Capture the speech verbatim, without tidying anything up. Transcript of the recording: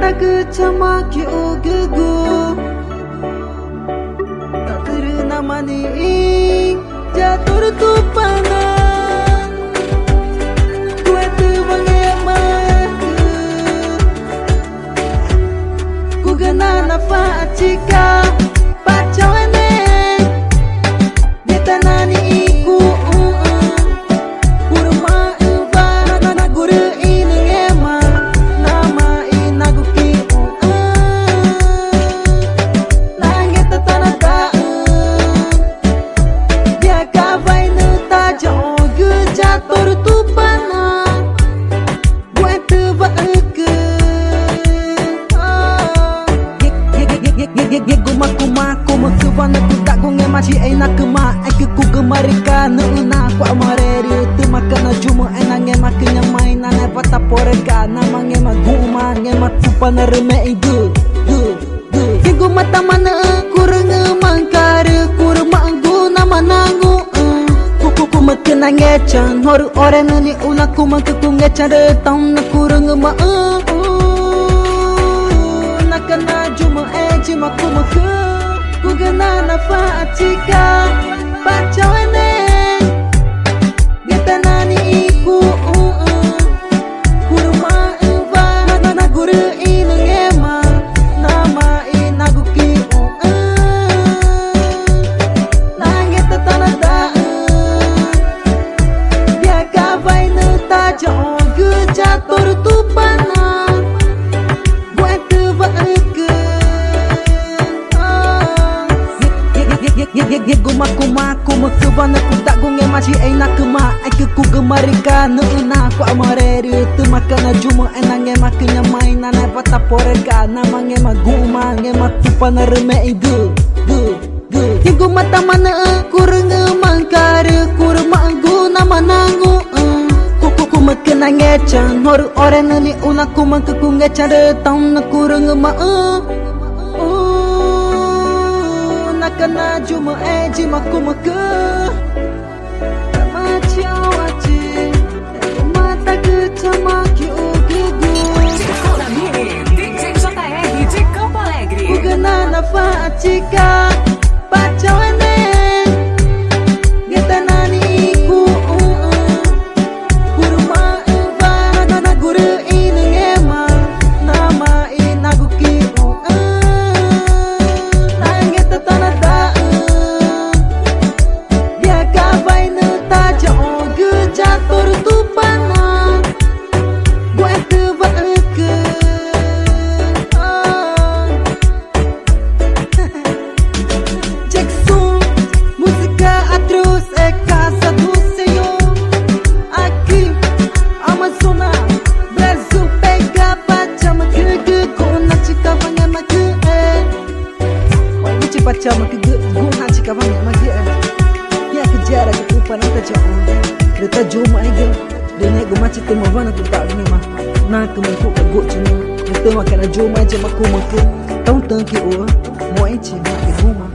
Tagü chama quixugügu, tatürü namaã nixĩ ya tórü Tupana, guxetüwa ngẽmaxü̃. Cugü na nacua̱xãchiga, Pa Chaueneẽ, ngẽta na nixĩ i cuxũxü̃, curümaxü̃wa na nagurü ĩnü ngẽma, namaã i nagu quixũxü̃, nangẽxta tanadaxü̃, diagawa inüxü̃ tayaxõgü ya tórü Tupana, guxetüwaxü̃cü. Ngẽxguma cuma cumücüwa na cuda̱xgu ngẽma chixexü̃ na cüma ãẽ̱cü, cugü marü ga nüxü̃ nacua̱x marü erü tümaca̱x nayumüxẽ na ngẽmaãcü ñoma ĩnanewatapore ga namaã ngẽma guxü̃ma ngẽma Tupanaarü mexü̃gü. Ngẽxgumatama nüxü̃ curüngümaxü̃ca̱x rü curümaxü̃gu namaã nanguxü̃, cu- cu- cumücü na ngechaü̃ norü ore nüxü̃ nixu na cumücü cungechaü̃ rü tãũ nacurüngümaxü̃, naca nayumüxẽ yima cumücü. Cugü na nacua̱xãchiga, Pa Chaueneẽ, ngẽta na nixĩ i cuxũxü̃, curümaxü̃wa na nagurü ĩnü ngẽma, namaã i nagu quixũxü̃, nangẽxta tanadaxü̃, diagawa inüxü̃ tayaxõgü ya tórü Tupana, guxetüwaxü̃cü. Ngẽxguma cuma cumücüwa na cuda̱xgu ngẽma chixexü̃ na cüma ãẽ̱cü, cugü marü ga nüxü̃ nacua̱x marü erü tümaca̱x nayumüxẽ na ngẽmaãcü ñoma ĩnanewatapore ga namaã ngẽma guxü̃ma ngẽma Tupanaarü mexü̃gü. Ngẽxgumatama nüxü̃ curüngümaxü̃ca̱x rü curümaxü̃gu namaã nanguxü̃, cu- cu- cumücü na ngechaü̃ norü ore nüxü̃ nixu na cumücü cungechaü̃ rü tãũ nacurüngümaxü̃, naca nayumüxẽ yima cumücü. Tama Chixoxü̃chi, ngẽxguma tagü chama quixugügu. Contamine, D J J R de Campo Alegre. Cugü na nacua̱xãchiga, Pa Chaueneẽ, ngẽta na nixĩ i cuxũxü̃, curümaxü̃wa na nagurü ĩnü ngẽma, namaã i nagu quixũxü̃, nangẽxta tanadaxü̃, diagawa inüxü̃ tayaxõgü ya tórü Tupana, guxetüwaxü̃cü. Jackson, música Atroz é casa do Senhor. Aqui, Amazonas, Brasil, pega, pachama, gugu, gugu, na chica, vanga, magu, eh. Waiwuchi pachama, gugu, gugu, na chica, vanga, magu, eh. Ya que ya era que tu panata ya, oh. Reta juma, eh, ya. Rene gumachi, tu mavana, tu ta, rene ma. Na, tu me, tu, guchi, no. Reta ma, kana juma, ya, ma, kuma, ku. Tão tanque, oh. Moichi, na, guma.